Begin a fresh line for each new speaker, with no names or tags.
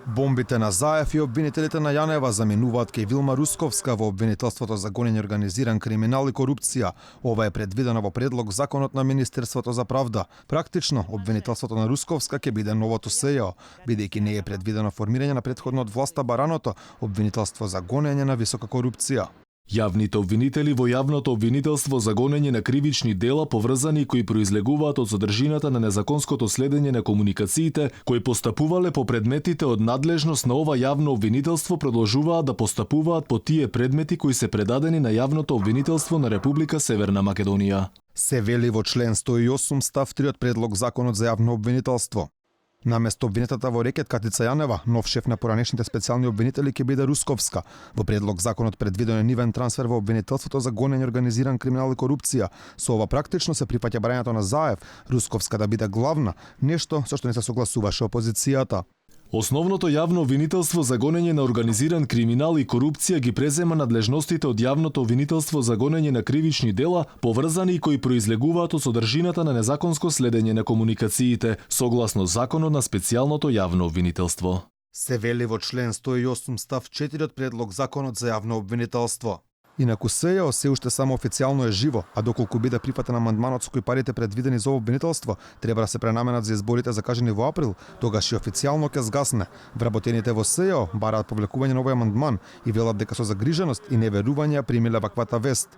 Бомбите на Заев и обвинителите на Јанева заминуваат кај Вилма Русковска во обвинителството за гонење организиран криминал и корупција. Ова е предвидено во предлог законот на Министерството за правда. Практично, обвинителството на Русковска ќе биде новото СЈО, бидејќи не е предвидено формирање на претходно од власта Бараното обвинителство за гонење на висока корупција.
Јавните обвинители во јавното обвинителство за гонење на кривични дела поврзани кои произлегуваат од содржината на незаконското следење на комуникациите кои постапувале по предметите од надлежност на ова јавно обвинителство продолжуваат да постапуваат по тие предмети кои се предадени на јавното обвинителство на Република Северна Македонија.
Се вели во член 108 став 3 од предлог законот за јавно обвинителство. Наместо обвинетата во рекет Катица Јанева, нов шеф на поранешните специјални обвинители ќе биде Русковска. Во предлог законот предвиден е нивен трансфер во обвинителството за гонење организиран криминал и корупција. Со ова практично се прифаќа барањето на Заев, Русковска да биде главна, нешто со што не се согласуваше опозицијата.
Основното јавно обвинителство за гонење на организиран криминал и корупција ги презема надлежностите од јавното обвинителство за гонење на кривични дела, поврзани и кои произлегуваат од содржината на незаконско следење на комуникациите, согласно законот на специјалното јавно обвинителство.
Се вели во член 108 став 4 од предлог законот за јавно обвинителство. Инаку СЈО се уште само официјално е живо, а доколку биде прифатен амандманот со кој парите предвидени за обвинителство треба да се пренаменат за изборите закажани во април, тогаш и официјално ќе згасне. Вработените во СЈО бараат повлекување на овој амандман и велат дека со загриженост и неверување ја примиле ваквата вест.